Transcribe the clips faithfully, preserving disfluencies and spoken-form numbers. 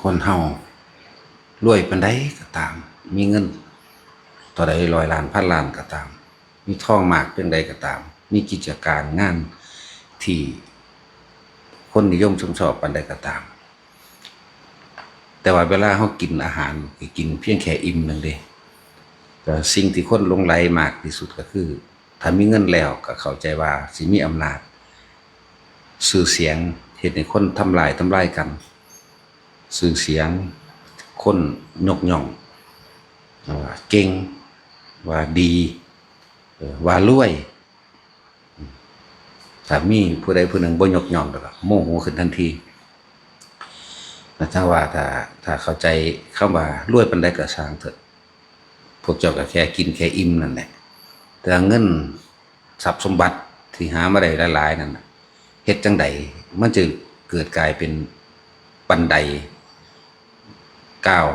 คนเฮา รวยปานใดก็ตาม มีเงินเท่าใดร้อยล้านพันล้านก็ตาม มีทองมากเพียงใดก็ตาม มีกิจการงานที่คนนิยมชมชอบปานใดก็ตาม แต่ว่าเวลาเฮากินอาหาร ก็กินเพียงแค่อิ่มหนึ่งเด้ แต่สิ่งที่คนหลงใหลมากที่สุดก็คือ ถ้ามีเงินแล้วก็เข้าใจว่าสิมีอำนาจ ชื่อเสียง เฮ็ดให้คนทำลายทำลายกัน ชื่อเสียง คนยกย่อง ว่าเก่ง ว่าดี เอ่อ ว่ารวย ถ้ามีผู้ใดผู้หนึ่งบ่ยกย่องแล้วก็โมโหขึ้นทันที แต่ถ้าว่าถ้า ถ้าเข้าใจคำว่ารวยปานใดก็ช่างเถอะ พวกเจ้าก็แค่กินแค่อิ่มนั่นแหละ แต่เงินทรัพย์สมบัติที่หามาได้หลายๆนั่นน่ะ เฮ็ดจั่งใดมันจะเกิดกลายเป็นบันไดก้าว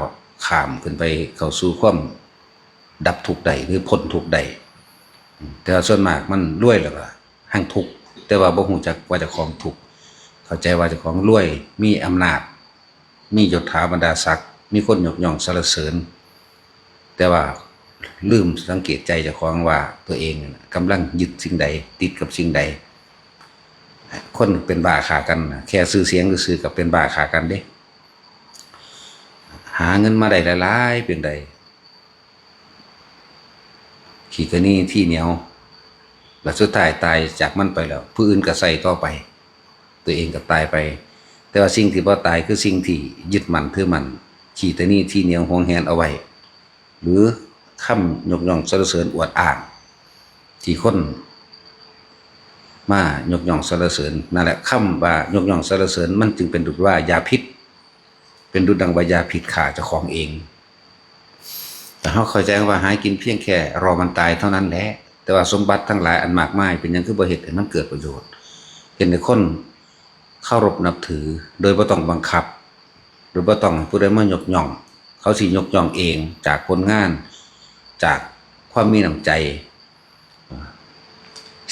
ข้ามขึ้นไปเข้าสู่ความดับทุกข์ได้หรือพ้นทุกข์ได้ แต่ว่าส่วนมากมันรวยแล้วก็แฮ่งทุกข์ แต่ว่าบ่ฮู้จักว่าเจ้าของทุกข์ เข้าใจว่าเจ้าของรวย มีอำนาจ มียศถาบรรดาศักดิ์ มีคนยกย่องสรรเสริญ แต่ว่าลืมสังเกตใจเจ้าของว่าตัวเองน่ะกำลังยึดสิ่งใด ติดกับสิ่งใด คนเป็นบ้าฆ่ากันน่ะ แค่ชื่อเสียงซื่อๆก็เป็นบ้าฆ่ากันเด้ หาเงินมาได้หลายๆเพียงใด ขี้ตะหนี่ที่เหนียว แล้วสุดท้ายตายจากมันไปแล้ว ผู้อื่นก็ใช้ต่อไป ตัวเองก็ตายไป แต่ว่าสิ่งที่บ่ตายคือสิ่งที่ยึดมั่นถือมั่น ขี้ตะหนี่ที่เหนียวหวงแหนเอาไว้ หรือคำยกย่องสรรเสริญอวดอ้าง ที่คนมายกย่องสรรเสริญ นั่นแหละ คำว่ายกย่องสรรเสริญมันจึงเป็นดุจว่ายาพิษ เป็นดุจดังว่ายาพิษฆ่าเจ้าของเอง แต่เฮาเข้าใจว่าหากินเพียงแค่รอมันตายเท่านั้นแหละ แต่ว่าสมบัติทั้งหลายอันมากมายเป็นหยังคือบ่เฮ็ดให้มันเกิดประโยชน์ เฮ็ดให้คนเคารพนับถือ โดยบ่ต้องบังคับ โดยบ่ต้องให้ผู้ใดมายกย่อง เขาสิยกย่องเองจากผลงาน จากความมีน้ำใจ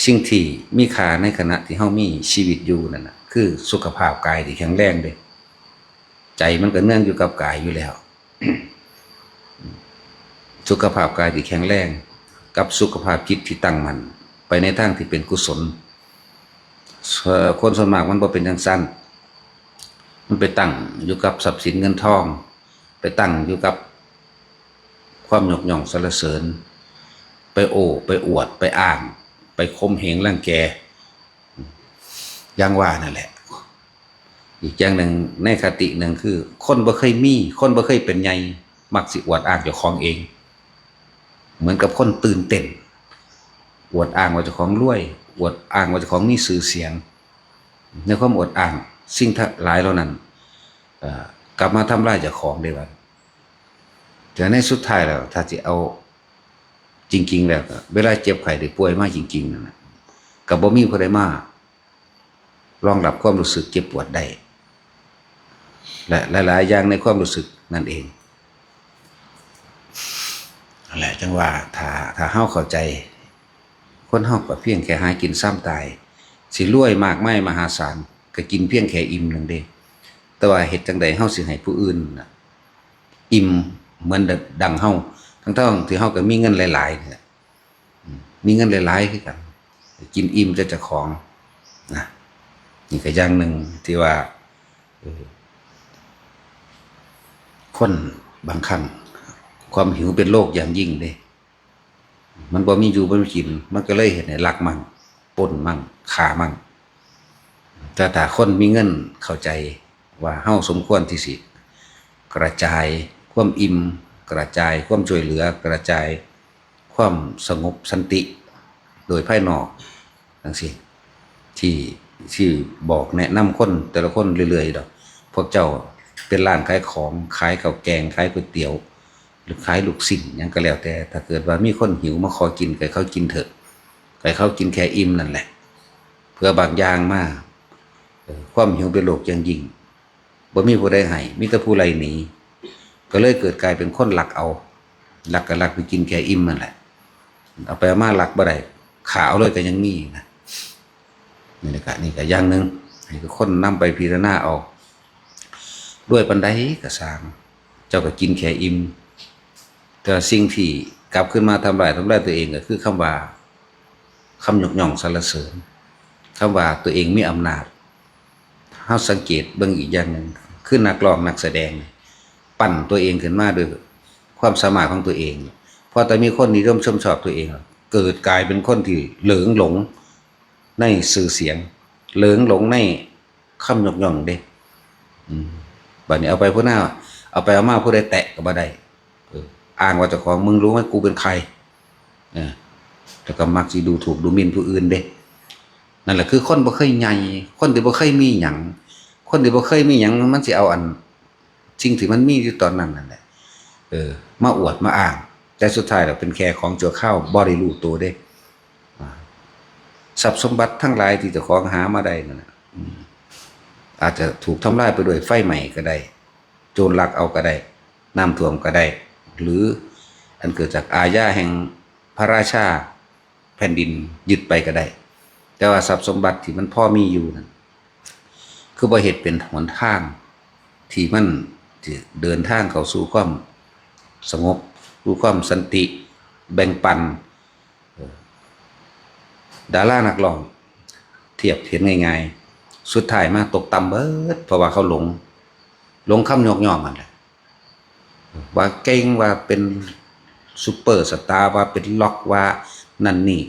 สิ่งที่มีค่าในขณะที่เฮามีชีวิตอยู่นั่นน่ะ คือสุขภาพกายที่แข็งแรงเด้ ใจมันก็เนื่องอยู่กับกายอยู่แล้ว สุขภาพกายที่แข็งแรง กับสุขภาพจิตที่ตั้งมั่น ไปในทางที่เป็นกุศล เอ่อ คนส่วนมากมันบ่เป็นจั่งซั้น มันไปตั้งอยู่กับทรัพย์สินเงินทอง ไปตั้งอยู่กับความยกย่องสรรเสริญ ไปโอ้ ไปอวด ไปอ้าง ไปข่มเหงรังแก อย่างว่านั่นแหละ อีกอย่างหนึ่ง ในคติหนึ่งคือ คนบ่เคยมี คนบ่เคยเป็นใหญ่ มักสิอวดอ้างเจ้าของเอง เหมือนกับคนตื่นเต้น อวดอ้างว่าเจ้าของรวย อวดอ้างว่าเจ้าของมีชื่อเสียง ในความอวดอ้าง สิ่งทั้งหลายเหล่านั้น เอ่อ กลับมาทำลายเจ้าของได้ว่า แต่ในสุดท้ายแล้ว ถ้าสิเอาจริงๆแล้วก็ เวลาเจ็บไข้ได้ป่วยมาจริงๆนั่นน่ะ ก็บ่มีผู้ใดมารองรับความรู้สึกเจ็บปวดได้ และหลายๆอย่างในความรู้สึกนั่นเอง นั่นแหละ จั่งว่าถ้า ถ้าเฮาเข้าใจ คนเฮาก็เพียงแค่หากินซ่ามตาย สิรวยมากมายมหาศาล ก็กินเพียงแค่อิ่มหนึ่งเด้ แต่ว่าเฮ็ดจั่งใดเฮาสิให้ผู้อื่นน่ะ อิ่มเหมือนดังเฮา ทั้งๆที่เฮาก็มีเงินหลายๆนี่แหละ อืม มีเงินหลายๆคือกัน กินอิ่มแต่เจ้าของนะ นี่ก็อย่างหนึ่งที่ว่า เออ คนบางครั้ง ความหิวเป็นโรคอย่างยิ่งเด้ มันบ่มีอยู่บ่มีกิน มันก็เลยเฮ็ดให้ลักมั่ง ปล้นมั่ง ฆ่ามั่ง แต่ถ้าคนมีเงินเข้าใจว่าเฮาสมควรที่สิกระจายความอิ่ม กระจายความช่วยเหลือ กระจายความสงบสันติ โดยภายนอกจั่งซี้ ที่ ที่บอกแนะนำคนแต่ละคนเรื่อยๆดอก พวกเจ้าเป็นร้านขายของ ขายข้าวแกง ขายก๋วยเตี๋ยว หรือขายลูกชิ้นหยังก็แล้วแต่ ถ้าเกิดว่ามีคนหิวมาขอกิน ก็ให้เขากินเถอะ ก็ให้เขากินแค่อิ่มนั่นแหละ เผื่อบางอย่างมา เออ ความหิวเป็นโรคอย่างยิ่ง บ่มีผู้ใดให้ มีแต่ผู้ไล่หนี ก็เลยเกิดกลายเป็นคนลักเอา ลักก็ลักไปกินแค่อิ่มนั่นแหละ เอาไปเอามาลักบ่ได้ ฆ่าเอาเลยก็ยังมีนะ นี่แหละก็ นี่ก็อย่างหนึ่ง ให้ทุกคนนำไปพิจารณาเอา รวยปานใดก็ซ่าง เจ้าก็กินแค่อิ่ม แต่สิ่งที่กลับคืนมาทำลายทำลายตัวเองก็คือคำว่า คำยกย่องสรรเสริญ คำว่าตัวเองมีอำนาจ เฮาสังเกตเบิ่งอีกอย่างหนึ่ง คือนักร้องนักแสดง ปั้นตัวเองขึ้นมาด้วยความสามารถของตัวเอง พอแต่มีคนนิยมชมชอบตัวเอง เกิดกลายเป็นคนที่เหลิงหลงในชื่อเสียง เหลิงหลงในคำยกย่องเด้ อืม บัดนี้เอาไปผู้หน้า เอาไปเอามาผู้ใดแตะก็บ่ได้ เออ อ้างว่าเจ้าของ มึงรู้ไหมกูเป็นใคร เออ แล้วก็มักสิดูถูกดูหมิ่นผู้อื่นเด้ นั่นแหละคือคนบ่เคยใหญ่ คนที่บ่เคยมีหยัง คนที่บ่เคยมีหยังมันสิเอาอัน สิ่งที่มันมีอยู่ตอนนั้นนั่นแหละ เออ มาอวดมาอ้าง แต่สุดท้ายแล้วเป็นแค่ของชั่วคราว บ่ได้รู้ตัวเด้ อ่า ทรัพย์สมบัติทั้งหลายที่เจ้าของหามาได้นั่นน่ะ อืม อาจจะถูกทำลายไปด้วยไฟไหม้ก็ได้ โจรลักเอาก็ได้ น้ำท่วมก็ได้ หรืออันเกิดจากอาญาแห่งพระราชา แผ่นดินยึดไปก็ได้ แต่ว่าทรัพย์สมบัติที่มันพอมีอยู่นั่น คือบ่เฮ็ดเป็นหนทางที่มันสิเดินทางเข้าสู่ความสงบ สู่ความสันติ แบ่งปัน เออ ดารานักร้อง เทียบเห็นง่ายๆ สุดท้ายมาตกต่ำเบิด เพราะว่าเขาหลง หลงคำยกย่องนั่นแหละ ว่าเก่ง ว่าเป็นซูเปอร์สตาร์ ว่าเป็นร็อก ว่านั่นนี่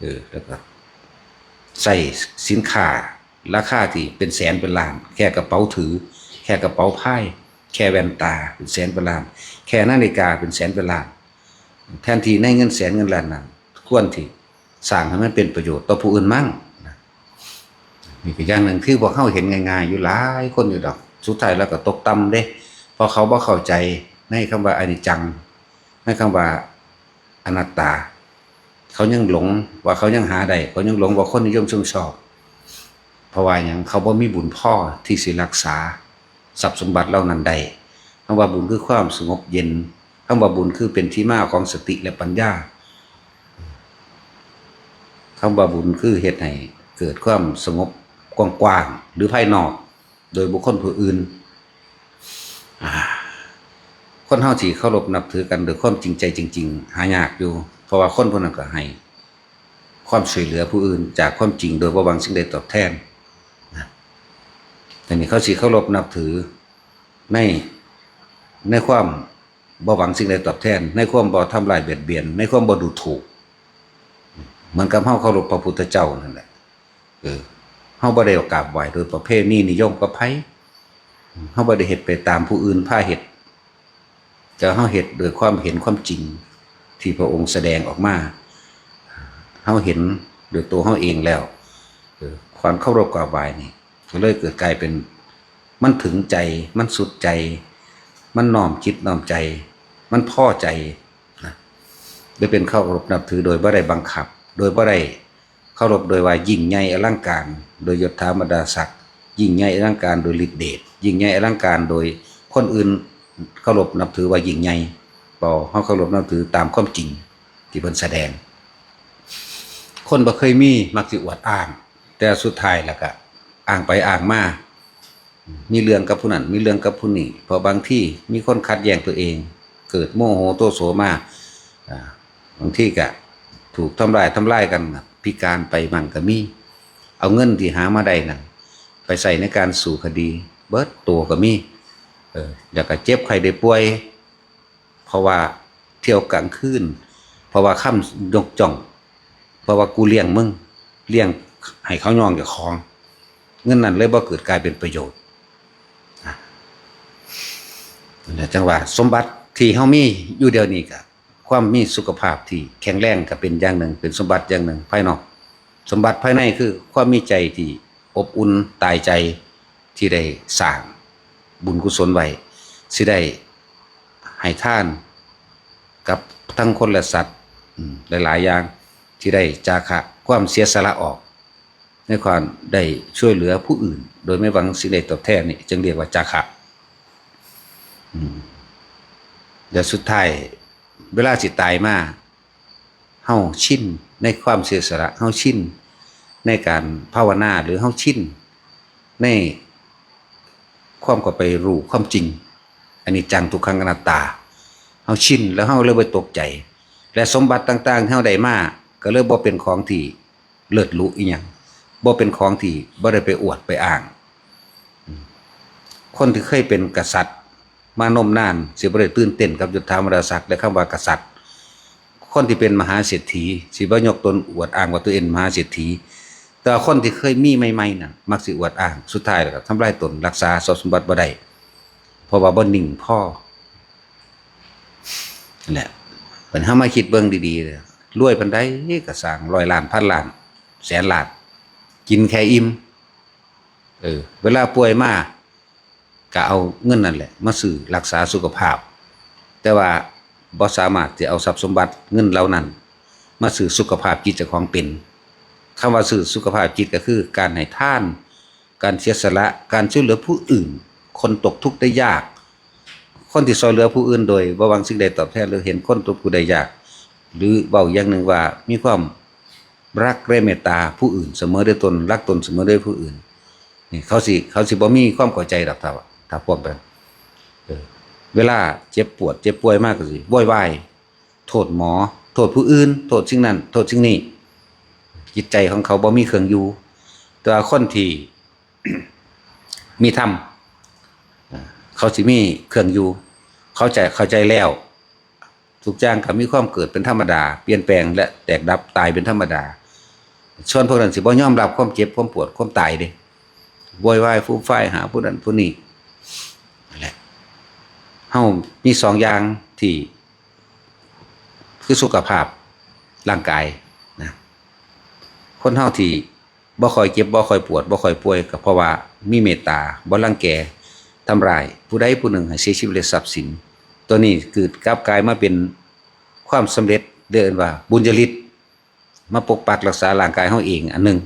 เออ แล้วก็ใส่สินค้าราคาที่เป็นแสนเป็นล้าน แค่กระเป๋าถือ แค่กระเป๋าพาย แค่แว่นตาเป็นแสนเป็นล้าน แค่นาฬิกาเป็นแสนเป็นล้าน แทนที่ในเงินแสนเงินล้านนั้น ควรที่สร้างให้มันเป็นประโยชน์ต่อผู้อื่นมั่งนะ นี่ก็อย่างหนึ่งคือพวกเฮาเห็นง่ายๆ อยู่หลายคนอยู่ดอก สุดท้ายแล้วก็ตกต่ำเด้ เพราะเขาบ่เข้าใจในคำว่าอนิจจัง ในคำว่าอนัตตา เขายังหลงว่าเขายังหาได้ เขายังหลงว่าคนนิยมชมชอบ เพราะว่าหยัง เขาบ่มีบุญพอที่สิรักษาทรัพย์สมบัติเหล่านั้นได้ คำว่าบุญคือความสงบเย็น คำว่าบุญคือเป็นที่มาของสติและปัญญา คำว่าบุญคือเฮ็ดให้เกิดความสงบกว้างๆ หรือภายนอก โดยบุคคลผู้อื่น อ่า คนเฮาที่เคารพนับถือกันโดยความจริงใจจริงๆ หายากอยู่ เพราะว่าคนผู้นั้นก็ให้ความช่วยเหลือผู้อื่นจากความจริงโดยบ่หวังสิ่งใดตอบแทนนะ แต่นี่เขาสิเคารพนับถือใน ในความบ่หวังสิ่งใดตอบแทน ในความบ่ทำลายเบียดเบียน ในความบ่ดูถูก เหมือนกับเฮาเคารพพระพุทธเจ้านั่นแหละ เออ เฮาบ่ได้กราบไหว้โดยประเพณีนิยมกับไผ เฮาบ่ได้เฮ็ดไปตามผู้อื่นพาเฮ็ด แต่เฮาเฮ็ดโดยความเห็นความจริงที่พระองค์แสดงออกมา เฮาเห็นโดยตัวเฮาเองแล้ว เออ ความเคารพกราบไหว้นี่ ก็เลยเกิดกลายเป็น มันถึงใจ มันสุดใจ มันน้อมจิตน้อมใจ มันพอใจนะ โดยเป็นเคารพนับถือโดยบ่ได้บังคับ โดยบ่ได้เคารพโดยว่ายิ่งใหญ่อลังการ โดยยศถาบรรดาศักดิ์ ยิ่งใหญ่อลังการโดยฤทธิ์เดช ยิ่งใหญ่อลังการโดยคนอื่นเคารพนับถือว่ายิ่งใหญ่ บ่ เฮาเคารพนับถือตามความจริงที่เพิ่นแสดง คนบ่เคยมีมักสิอวดอ้าง แต่สุดท้ายแล้วก็อ้างไปอ้างมา มีเรื่องกับผู้นั้น มีเรื่องกับผู้นี้ เพราะบางทีมีคนขัดแย้งตัวเอง เกิดโมโหโทโสมา อ่า บางทีก็ถูกทำร้าย ทำลายกัน พิการไปมั่งก็มี เอาเงินที่หามาได้นั่นไปใช้ในการสู้คดี เบิดตัวก็มี เออ แล้วก็เจ็บไข้ได้ป่วย เพราะว่าเที่ยวกลางคืน เพราะว่าคำยกจ้อง เพราะว่ากูเลี้ยงมึง เลี้ยงให้เขายองเจ้าของ เงินนั้นเลยบ่เกิดกลายเป็นประโยชน์ อ่ะ นั่นแหละจังว่าสมบัติที่เฮามีอยู่เดี๋ยวนี้ก็ ความมีสุขภาพที่แข็งแรงก็เป็นอย่างหนึ่ง เป็นสมบัติอย่างหนึ่งภายนอก สมบัติภายในคือความมีใจที่อบอุ่นตายใจ ที่ได้สร้างบุญกุศลไว้ สิได้ให้ทานกับทั้งคนและสัตว์ อืม หลายๆ อย่าง ที่ได้จาคะความเสียสละออก ในความได้ช่วยเหลือผู้อื่น โดยไม่หวังสิ่งใดตอบแทนนี่จึงเรียกว่าจาคะ อืม และสุดท้าย เวลาสิตายมา เฮาชินในความเสียสละ เฮาชินในการภาวนา หรือเฮาชินใน ความเข้าไปรู้ความจริง อันนี้จังทุกขังอนัตตา เฮาชินแล้วเฮาเลยบ่ตกใจ และสมบัติต่างๆที่เฮาได้มาก็เลยบ่เป็นของที่เลิศหรูอีหยัง บ่เป็นของที่บ่ได้ไปอวดไปอ้าง คนที่เคยเป็นกษัตริย์มานมนานสิบ่ได้ตื่นเต้นกับยศถาบรรดาศักดิ์และคำว่ากษัตริย์ คนที่เป็นมหาเศรษฐีสิบ่ยกตนอวดอ้างว่าตัวเองมหาเศรษฐี แต่ว่าคนที่เคยมีใหม่ๆนั่นมักสิอวดอ้าง สุดท้ายแล้วก็ทำลายตน รักษาทรัพย์สมบัติบ่ได้ เพราะว่าบ่นิ่งพอ นั่นแหละ บัดเฮามาคิดเบิ่งดีๆ รวยปานใดก็สร้างร้อยล้าน พันล้าน แสนล้าน กินแค่อิ่ม เออ เวลาป่วยมาก็เอาเงินนั่นแหละมาซื้อรักษาสุขภาพ แต่ว่าบ่สามารถจะเอาทรัพย์สมบัติเงินเหล่านั้นมาซื้อสุขภาพจิตเจ้าของเป็น คำว่าซื้อสุขภาพจิตก็คือการให้ทาน การเสียสละ การช่วยเหลือผู้อื่น คนตกทุกข์ได้ยาก คนที่ช่วยเหลือผู้อื่นโดยบ่หวังสิ่งใดตอบแทน หรือเห็นคนตกทุกข์ได้ยาก หรือเว้าอย่างหนึ่งว่ามีความรักและเมตตาผู้อื่นเสมอด้วยตน รักตนเสมอด้วยผู้อื่น นี่เขาสิ เขาสิบ่มีความเข้าใจดอก ถ้า ถ้าพวกนั้น เออ เวลาเจ็บปวดเจ็บป่วยมากก็สิโวยวาย โทษหมอ โทษผู้อื่น โทษสิ่งนั้น โทษสิ่งนี้ จิตใจของเขาบ่มีเครื่องอยู่ แต่ว่าคนที่ มีธรรม เขาสิมีเครื่องอยู่ เขาจะเข้าใจแล้ว ทุกอย่างก็มีความเกิดเป็นธรรมดา เปลี่ยนแปลงและแตกดับตายเป็นธรรมดา ส่วนพวกนั้นสิบ่ยอมรับความเจ็บ ความปวด ความตายเด้ โวยวาย ฟูมฟาย หาผู้นั้นผู้นี้ นั่นแหละ เฮามีสองอย่างที่ คือสุขภาพร่างกายนะ คนเฮาที่บ่ค่อยเจ็บ บ่ค่อยปวด บ่ค่อยป่วย ก็เพราะว่ามีเมตตา บ่รังแกทำร้ายผู้ใดผู้หนึ่งให้เสียชีวิตและทรัพย์สิน ตัวนี้เกิดกลับกลายมาเป็นความสำเร็จ เรียกว่าบุญญาฤทธิ์ มาปกปักรักษาร่างกายเฮาเองอันหนึ่ง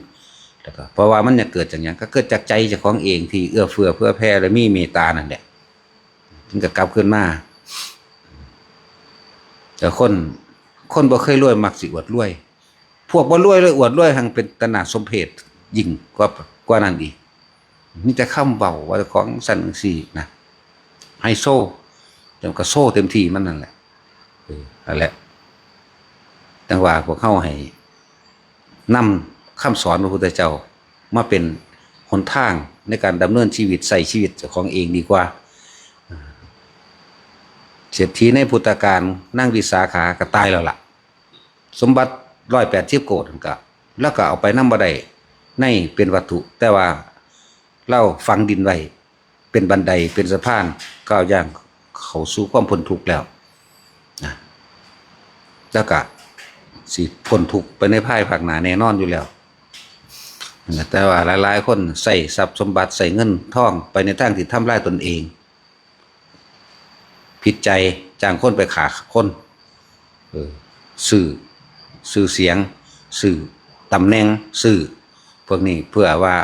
แล้วก็เพราะว่ามันจะเกิดจากหยัง ก็เกิดจากใจเจ้าของเองที่เอื้อเฟื้อเผื่อแผ่และมีเมตตานั่นแหละ มันก็กลับคืนมา แต่คน คนบ่เคยรวยมักสิอวดรวย พวกบ่รวยเลยอวดรวย หังเป็นตาหน้าสมเพชยิ่งกว่า กว่านั้นอีก มีแต่คำเว้าว่าเจ้าของซั่นจั่งซี้นะ ไฮโซ แต่มันก็โซเต็มที่มันนั่นแหละ เออ นั่นแหละ จั่งว่าพวกเฮาให้นำคำสอนพระพุทธเจ้ามาเป็นหนทางในการดำเนินชีวิต ใช้ชีวิตเจ้าของเองดีกว่า เศรษฐีในพุทธกาล นางวิสาขาก็ตายแล้วล่ะ สมบัติร้อยแปดสิบโกฏนั่นก็ ลาวก็เอาไปนำบ่ได้ในเป็นวัตถุ แต่ว่าลาวฝังดินไว้ เป็นบันได เป็นสะพาน ก้าวย่างเข้าสู่ความพ้นทุกข์แล้วนะ แล้วก็สิพ้นทุกข์ไปในภายภาคหน้าแน่นอนอยู่แล้วนะ แต่ว่าหลายๆคนใช้ทรัพย์สมบัติ ใช้เงินทองไปในทางที่ทำลายตนเอง ผิดใจ จ้างคนไปฆ่าคน เออ ซื้อ ซื้อเสียง ซื้อตำแหน่ง ซื้อพวกนี้เพื่อว่า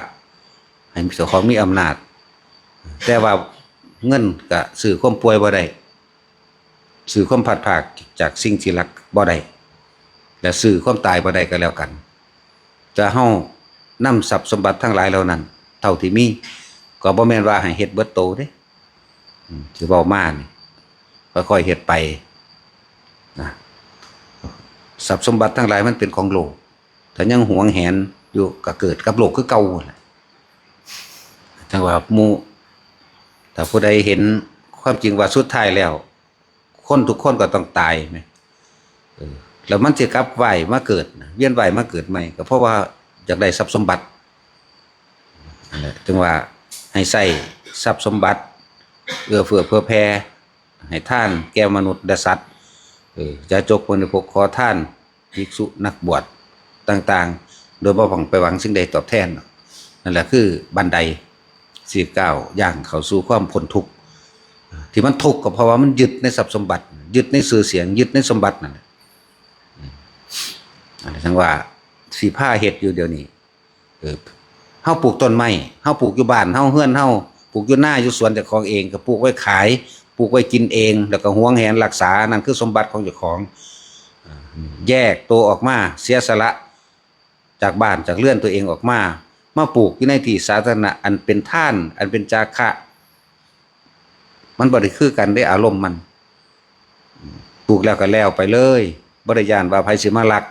ให้เจ้าของมีอำนาจ แต่ว่าเงินก็ซื้อความป่วยบ่ได้ ซื้อความพลัดพรากจากสิ่งที่รักบ่ได้ และซื้อความตายบ่ได้ก็แล้วกัน แต่เฮานำทรัพย์สมบัติทั้งหลายเหล่านั้น เท่าที่มี ก็บ่แม่นว่าให้เฮ็ดเบิดโตเด้ อืม ที่เว้ามานี่ ค่อยๆเฮ็ดไปนะ ทรัพย์สมบัติทั้งหลายมันเป็นของโลก ถ้ายังหวงแหนอยู่ก็เกิดกับโลกคือเก่านั่นแหละ จั่งว่าหมู่ ถ้าผู้ใดเห็นความจริงว่าสุดท้ายแล้ว คนทุกคนก็ต้องตายแหม เออ แล้วมันสิกลับว่ายมาเกิดนะ เวียนว่ายมาเกิดใหม่ ก็เพราะว่าอยากได้ทรัพย์สมบัติ นั่นแหละ จึงว่าให้ใช้ทรัพย์สมบัติ เอื้อเฟื้อเผื่อแผ่ ให้ทานแก่มนุษย์และสัตว์ เออ อย่าจกบริโภคขอทาน ภิกษุนักบวชต่างๆ โดยบ่หวังไปหวังสิ่งใดตอบแทน นั่นแหละคือบันไดสิก้าวย่างเข้าสู่ความพ้นทุกข์ ที่มันทุกข์ก็เพราะว่ามันยึดในทรัพย์สมบัติ ยึดในชื่อเสียง ยึดในสมบัตินั่นแหละ อันนี้ทั้งว่าสิพาเฮ็ดอยู่เดี๋ยวนี้ เออ เฮาปลูกต้นไม้ เฮาปลูกอยู่บ้านเฮา เฮือนเฮา ปลูกอยู่นาอยู่สวนเจ้าของเอง ก็ปลูกไว้ขาย ปลูกไว้กินเอง แล้วก็หวงแหนรักษา นั่นคือสมบัติของเจ้าของ เออ แยกตัวออกมา เสียสละจากบ้านจากเรือนตัวเองออกมา มาปลูกอยู่ในที่สาธารณะ อันเป็นทาน อันเป็นจาคะ มันบ่ได้คือกันเด้ อารมณ์มัน ปลูกแล้วก็แล้วไปเลย บ่ได้ย้านว่าไผสิมาลัก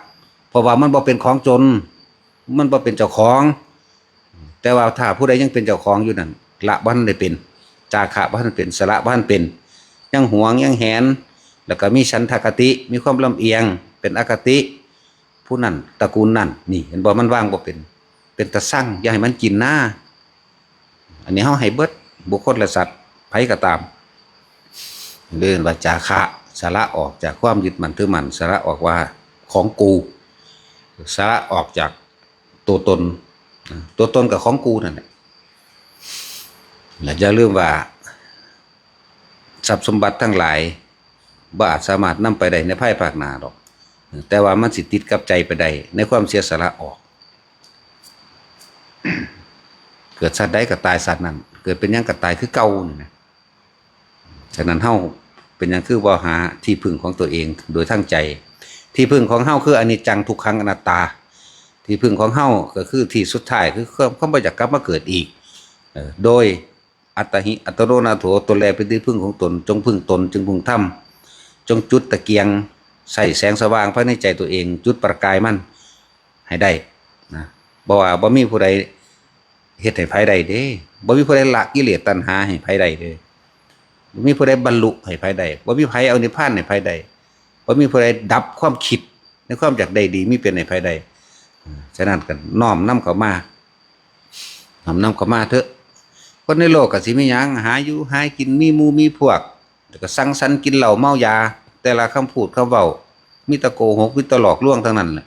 เพราะว่ามันบ่เป็นของจน มันบ่เป็นเจ้าของ แต่ว่าถ้าผู้ใดยังเป็นเจ้าของอยู่นั่น ละบ่ทันได้เป็น จาคะบ่ทันเป็น สละบ่ทันเป็น ยังหวงยังแหน แล้วก็มีฉันทคติ มีความลำเอียง เป็นอคติ ผู้นั้นตระกูลนั้น นี่เห็นบ่ มันวางบ่เป็น เป็นตาซัง อย่าให้มันกินนา อันนี้เฮาให้เบิด บุคคลและสัตว์ ไผก็ตาม เรียกว่าจาคะ สละออกจากความยึดมั่นถือมั่น สละออกว่าของกู สละออกจากตัวตน ตัวตนกับของกูนั่นแหละ และอย่าลืมว่า ทรัพย์สมบัติทั้งหลาย บ่อาจสามารถนำไปได้ในภายภาคหน้าดอก แต่ว่ามันสิติดกับใจไปได้ ในความเสียสละออก เกิดชาติใดก็ตายชาตินั้น เกิดเป็นหยังก็ตายคือเก่านี่นะ ฉะนั้นเฮาเป็นหยังคือบ่หาที่พึ่งของตัวเองโดยทางใจ ที่พึ่งของเฮาคืออนิจจังทุกขังอนัตตา ที่พึ่งของเฮาก็คือที่สุดท้ายคือความความบ่อยากกลับมาเกิดอีก เอ่อ โดย อัตตาหิ อัตโนนาโถ ตนแลเป็นที่พึ่งของตน จงพึ่งตน จึงพึ่งธรรม จงจุดตะเกียง ใส่แสงสว่างภายในใจตัวเอง จุดประกายมันให้ได้นะ บ่ว่าบ่มีผู้ใดเฮ็ดให้ไผได้เด้ บ่มีผู้ใดละกิเลสตัณหาให้ไผได้เด้ บ่มีผู้ใดบรรลุให้ไผได้ บ่มีไผเอานิพพานให้ไผได้ บ่มีผู้ใดดับความคิดในความอยากได้ดีมีเป็นให้ไผได้ ฉะนั้นก็น้อมนำเข้ามา น้อมนำเข้ามาเถอะ คนในโลกก็สิมีหยัง หาอยู่หากิน มีหมู่มีพวก แล้วก็สังสรรค์กินเหล้าเมายา แต่ละคำพูดคำเว้า มีแต่โกหก มีแต่หลอกลวงทั้งนั้นแหละ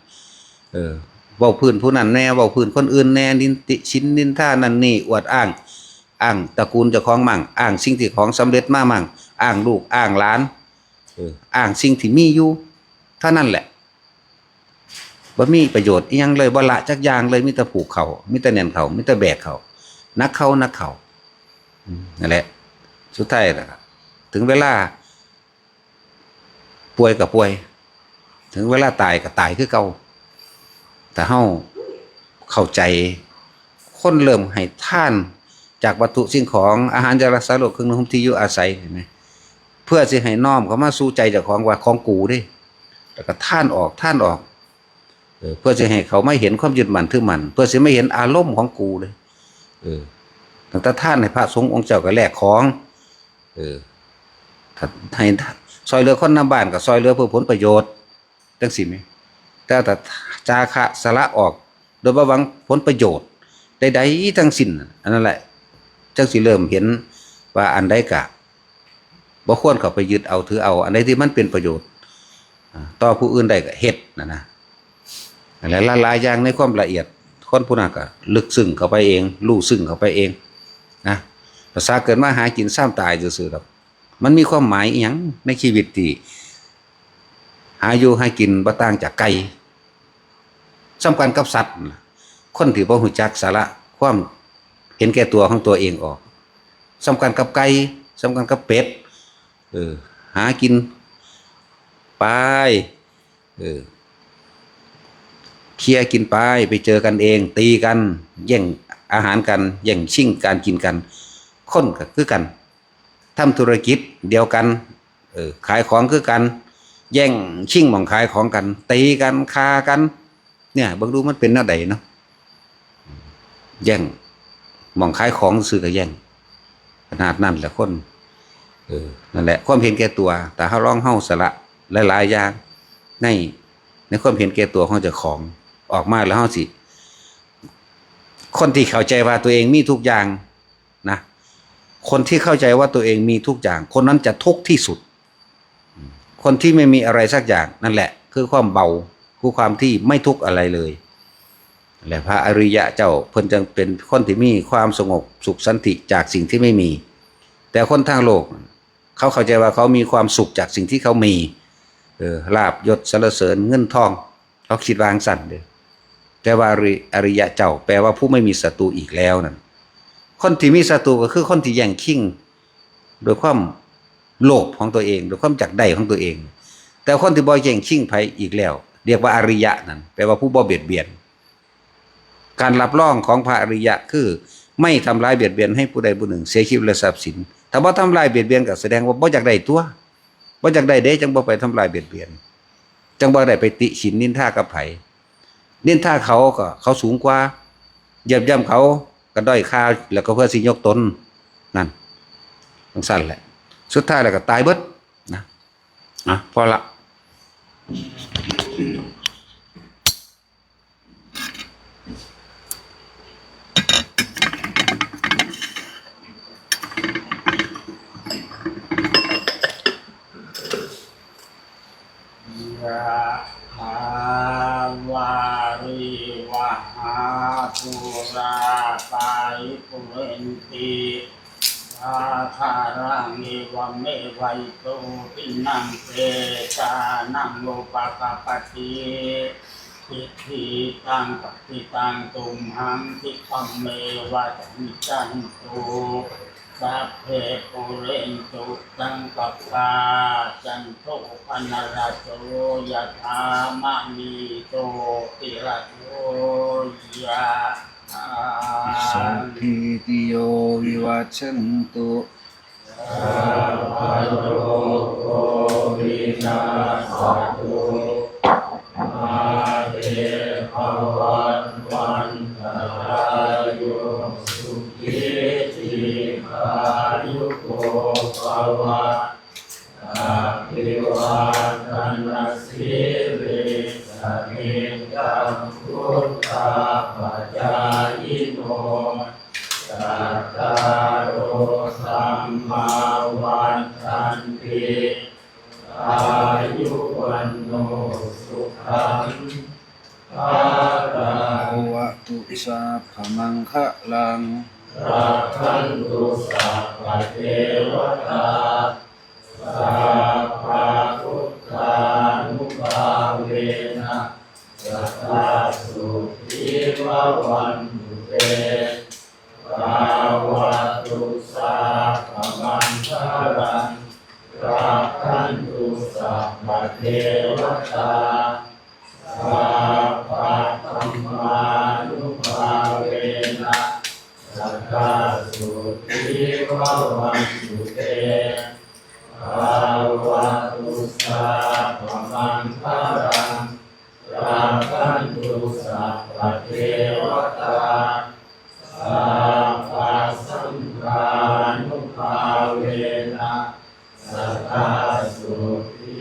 เออ เว้าพื้นผู้นั้นแน่ เว้าพื้นคนอื่นแน่ นินติฉินนินทานั่นนี่ อวดอ้าง อ้างตระกูลเจ้าของมั่ง อ้างสิ่งที่ของสำเร็จมามั่ง อ้างลูก อ้างหลาน เออ อ้างสิ่งที่มีอยู่ เท่านั้นแหละ บ่มีประโยชน์อิหยังเลย บ่ละจักอย่างเลย มีแต่ผูกเข้า มีแต่แน่นเข้า มีแต่แบกเข้า หนักเข้า หนักเข้า อืม นั่นแหละ สุดท้ายล่ะ ถึงเวลา ป่วยก็ป่วย ถึงเวลาตายก็ตายคือเก่า ถ้าเฮาเข้าใจ คนเริ่มให้ทานจากวัตถุสิ่งของ อาหาร ยารักษาโรค เครื่องนุ่งห่ม ที่อยู่อาศัย เห็นไหม เพื่อสิให้น้อมเข้ามาสู่ใจเจ้าของว่าของกูเด้ แล้วก็ทานออก ทานออก เออ เพื่อสิให้เขามาเห็นความยึดมั่นถือมั่น เพื่อสิมาเห็นอารมณ์ของกูเลย เออ ตั้งแต่ทานให้พระสงฆ์องค์เจ้าก็แลกของ เออ ถ้าให้ซอยเหลือคนนำบ้านก็ซอยเหลือเพื่อผลประโยชน์ จังซี้แหม แต่ถ้าจาคะสละออก โดยบ่หวังผลประโยชน์ใดๆทั้งสิ้น อันนั้นแหละ จังสิเริ่มเห็นว่าอันใดกะบ่ควรเข้าไปยึดเอาถือเอา อันใดที่มันเป็นประโยชน์ อ่า ต่อผู้อื่นได้ก็เฮ็ดนะนะ และหลายๆอย่างในความละเอียด คนผู้นั้นก็ลึกซึ้งเข้าไปเอง รู้ซึ้งเข้าไปเองนะ ภาษาเกิดมาหากินซ้ำตายซื่อๆดอก มันมีความหมายอิหยังในชีวิตที่หาอยู่หากินบ่ต่างจากไก่ ส่ำกันกับสัตว์นั่นล่ะ คนที่บ่รู้จักสละความเห็นแก่ตัวของตัวเองออก ส่ำกันกับไก่ ส่ำกันกับเป็ด เออ หากินไป เออ เคลียร์กินไป ไปเจอกันเอง ตีกัน แย่งอาหารกัน แย่งชิงการกินกัน คนก็คือกัน ทำธุรกิจเดียวกัน เออ ขายของคือกัน แย่งชิงหม่องขายของกัน ตีกัน ฆ่ากัน เนี่ย เบิ่งดูมันเป็นแนวใดเนาะ แย่งหม่องขายของซื่อก็แย่ง ขนาดนั้นแหละคน เออ นั่นแหละ ความเห็นแก่ตัว แต่เฮาลองเฮาสละหลายๆอย่าง ใน ในความเห็นแก่ตัวของเจ้าของ ออกมาแล้วเฮาสิ คนที่เข้าใจว่าตัวเองมีทุกอย่างนะ คนที่เข้าใจว่าตัวเองมีทุกอย่าง คนนั้นจะทุกข์ที่สุด คนที่ไม่มีอะไรสักอย่าง นั่นแหละ คือความเบา คือความที่ไม่ทุกข์อะไรเลย และพระอริยะเจ้าเพิ่นจึงเป็นคนที่มีความสงบสุขสันติจากสิ่งที่ไม่มี แต่คนทางโลก เขาเข้าใจว่าเขามีความสุขจากสิ่งที่เขามี เออ ลาภยศสรรเสริญเงินทอง เขาคิดว่าจั่งซั่นเด้อ แต่ว่าอริ อริยะเจ้า แปลว่าผู้ไม่มีศัตรูอีกแล้วนั่น คนที่มีศัตรูก็คือคนที่แย่งชิง โดยความโลภของตัวเอง โดยความอยากได้ของตัวเอง แต่คนที่บ่แย่งชิงไผอีกแล้ว เรียกว่าอริยะนั่น แปลว่าผู้บ่เบียดเบียน การรับรองของพระอริยะคือไม่ทำร้ายเบียดเบียนให้ผู้ใดผู้หนึ่งเสียชีวิตและทรัพย์สิน ถ้าบ่ทำลายเบียดเบียนก็แสดงว่าบ่อยากได้ตัว บ่อยากได้เด้ จั่งบ่ไปทำลายเบียดเบียน จั่งบ่ได้ไปติฉินนินทากับไผ นินทาเขาก็เขาสูงกว่า เหยียบย่ำเขาก็ด้อยค่า แล้วก็เพื่อสิยกตน นั่น จั่งซั่นแหละ สุดท้ายแล้วก็ตายเบิดนะ อ่ะ พอละ ยะถาวาริวหาปูราปาริปูเรนติ สาคารังเอวเมวะอิโตทินังเปตานังอุปกปปติ อิทธิตังปัตติตังตุมหังคิปะเมวะสมิจจันตุ สัพเพปูเรนตุสังกปปา จันโทปนรสโสยะถามะณีโชติระโสยะ สัพพีติโยวิวัชชันตุ สัพพะโรโควินัสสตุ มาเตภวัตวันตรายุ สุขีทีฆายุโกภวะ อภิวาทนสีลิสนิจังพุทธาปจายิโน จัตตาโรสัมมาวัฏฐันติ อายุวันโนสุขังพลัง ภวตุสัพพะมังคะลัง รักขันตุสัพพะเทวตา สัพพะพุทธานุภาเวนะ สะทาสุขีภวันตุเต ภะวะตุสัพพะมังคะลัง รักขันตุสัพพะเทวตา สัพพะธัมมานุภาเวนะ สะทาสุขีภะวันตุเต ภะวะตุสัพพะมังคะลัง รักขันตุสัพพะเทวตา สัพพะสังฆานุภาเวนะ สะทาสุขี